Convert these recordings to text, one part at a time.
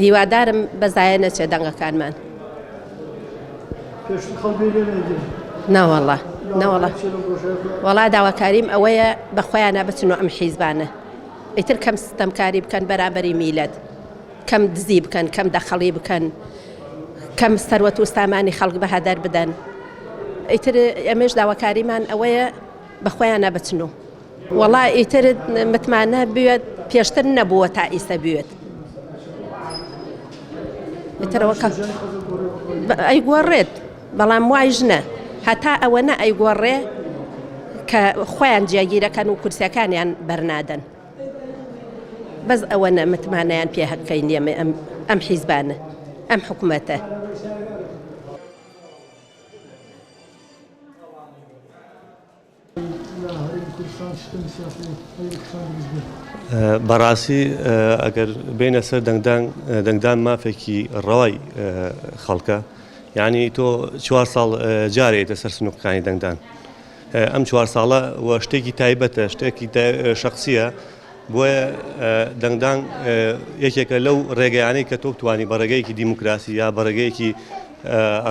هیوادارم بە زایە نەچێت دەنگەکانمان. نەوەڵا نەوەڵا وەڵا داواکاریم ئەوەیە بە خۆیانە بچن و ئەم حیزبانە ئیتر کەم ستەمکاری بکەن بەرامبەری میلەت کەم دزی بکەن کەم دەخەڵی بکەن کەم سەروەت و سامانی خەڵک بە هەدەر بدەن ئیتر ئەمێش داواکاریمان ئەوەیە بە خۆیانە بچن و وەڵا ئیتر متمانە بوێت پێشتر نەبووە تا ئیسە بوێت ئیترەوە کە ئەیگۆڕێت بەڵام وایش نە هەتا ئەوە نە ئەیگۆڕێ کە خۆیان جێگیرەکەن و کورسەکانیان بەرنادەن بەس ئەوە نە متمانەیان پێ هەکەین ئێمە ئەم حیزبانە ئەم حکومەتە. بەڕاستی ئەگەر بینە سەر دەنگدان دەنگدان مافێکی ڕەوای خەڵکە یعنی تۆ چوار ساڵ جارێتە سەر سنووقەکانی دەنگدان ئەم چوار ساڵە و شتێکی تایبەتە شتێکی شخصیە بۆیە دەنگدان یەکێکە لەو ڕێگەیانەی کە تۆ بتوانی بە ڕێگەیەکی دیموکراسی یا بە ڕێگەیەکی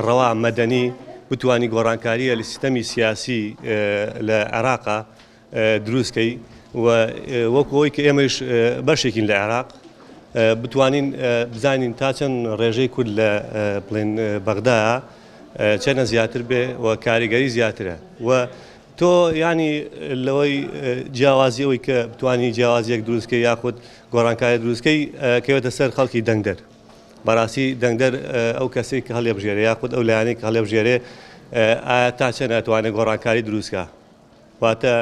ڕەوا مەدەنی بتوانی گۆڕانکاریە لە سیستەمی سیاسی لە عێراقا دروستکەی و وەکو ئەوەی کە ئێمەش بەشێکین لە عێراق بتوانین بزانین تا چەند ڕێژەی کورد لە بڵێن بەغدا چەنە زیاتر بێ و کاریگەری زیاترە و تۆ یانی لەوەی جیاوازی ئەوەی کە بتوانی جیاوازیەک دروستکەی یاخود گۆڕانکاری دروستکەی کەوێتە سەر خەڵکی دەنگدەر بەڕاستی دەنگدەر ئەو کەسێک کە هەڵێبژێرێ یاخود ئەو لایەنەی کە هەڵێبژێرێ ئایا تا چەند ئەتوانێت گۆڕانکاری دروستکە واتە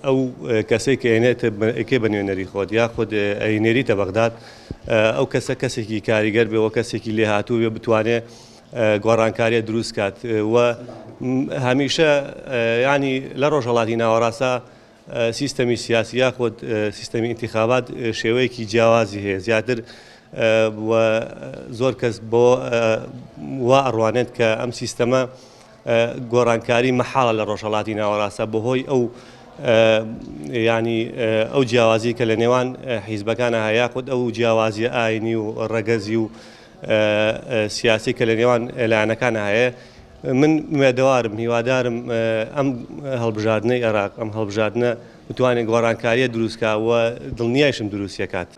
ئەو کەسێک کە ئێنێت ئەکێ بە نوێنەری خۆت یاخود ئەینێریتە بەغداد ئەو کەسە کەسێکی کاریگەر بێ وە کەسێکی لێهاتوو بێ بتوانێت گۆڕانکاریە دروست کات و هەمیشە ینی لە ڕۆژهڵاتی ناوەڕاستە سیستەمی سیاسی یاخود سیستەمی ئینتیخابات شێوەیەکی جیاوازی هەیە زیاتر و زۆر کەس بۆ وا ئەڕوانێت کە ئەم سیستەمە گۆڕانکاری مەحاڵە لە ڕۆژهڵاتی ناوەڕاستە بەهۆی ئەو ینی ئەو جیاوازی کە لە نێوان حیزبەکانە هەیە یاخود ئەو جیاوازیە ئاینی و ڕەگەزی و سیاسی کە لە نێوان لایەنەکانە هەیە من ئومێدەوارم هیوادارم ئەم هەڵبژاردنەی عێراق ئەم هەڵبژاردنە بتوانێت گۆڕانکاریە دروستکا و دڵنیایشم دروستیەکات.